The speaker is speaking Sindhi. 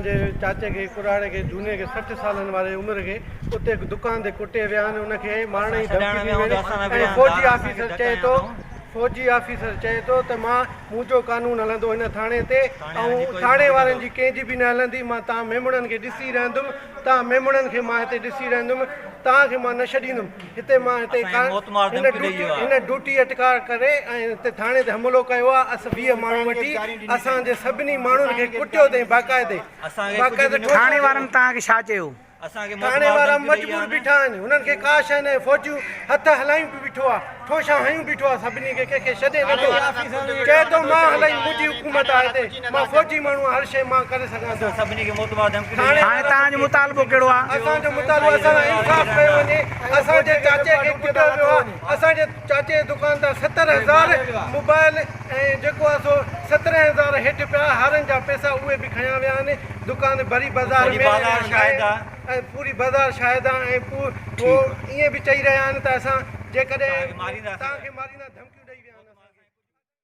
جي چاچي کي ڪراڙي کي جهوني کي 60 سالن واري عمر کي اتي دڪان تي ڪٽي ويا آهن ان کي مارڻ جي ڌمڪي ڏني وڃي ۽ فوجي آفيسر چئي ٿو فوجي آفيسر چئي ٿو ته مان منهنجو قانون هلندو هن ٿاڻي تي ۽ ٿاڻي وارن جي ڪنهن جي به نه هلندي مان توهان ميمڻن کي ڏسي رهندم توهان ميمڻن کي مان هتي ڏسي رهندم توهان کي مان نه ڇڏيندم هتي مان هتي هن ڊيوٽي هن ڊيوٽي اٽڪاء ڪري ۽ هتي ٿاڻي تي حملو ڪيو آهي اس 20 ماڻهو وٺي اسان جي سڀني ماڻهن کي ڪٽيو اٿئي باقاعدي باقاعدي ٿاڻي وارن توهان کي ڇا چيو؟ ٿاڻي وارا مجبور بيٺا آهن هنن کي ڪا شيء ناهي فوجيون هٿ هلايون به بيٺو آهي ٺوشا هنيون بيٺو آهي سڀني کي ڪنهن کي ڇڏي نٿو چئي ٿو مان هلايون منهنجي حڪومت آهي هتي مان فوجي ماڻهو آهيان هر شيء مان ڪري سگهان ٿو ٿاڻي هاڻي توهان جو مطالبو ڪهڙو آهي؟ اسان جو مطالبو اسان سان انصاف ڪيو وڃي اسان جي چاچي کي ڪٽيو ويو آهي اسان جي چاچي جي دڪان تان 70 هزار موبائل ۽ جيڪو آهي سو 17 هزار هيٺ پيا هارن جا پئسا اهي به کنيا ويا آهن دڪان ڀري بازار ۾ ۽ پوري بازار شاهد آهي ۽ پو ائين به چئي رهيا آهن ته اسان جيڪڏهن توهان کي ماريندا ڌمڪي.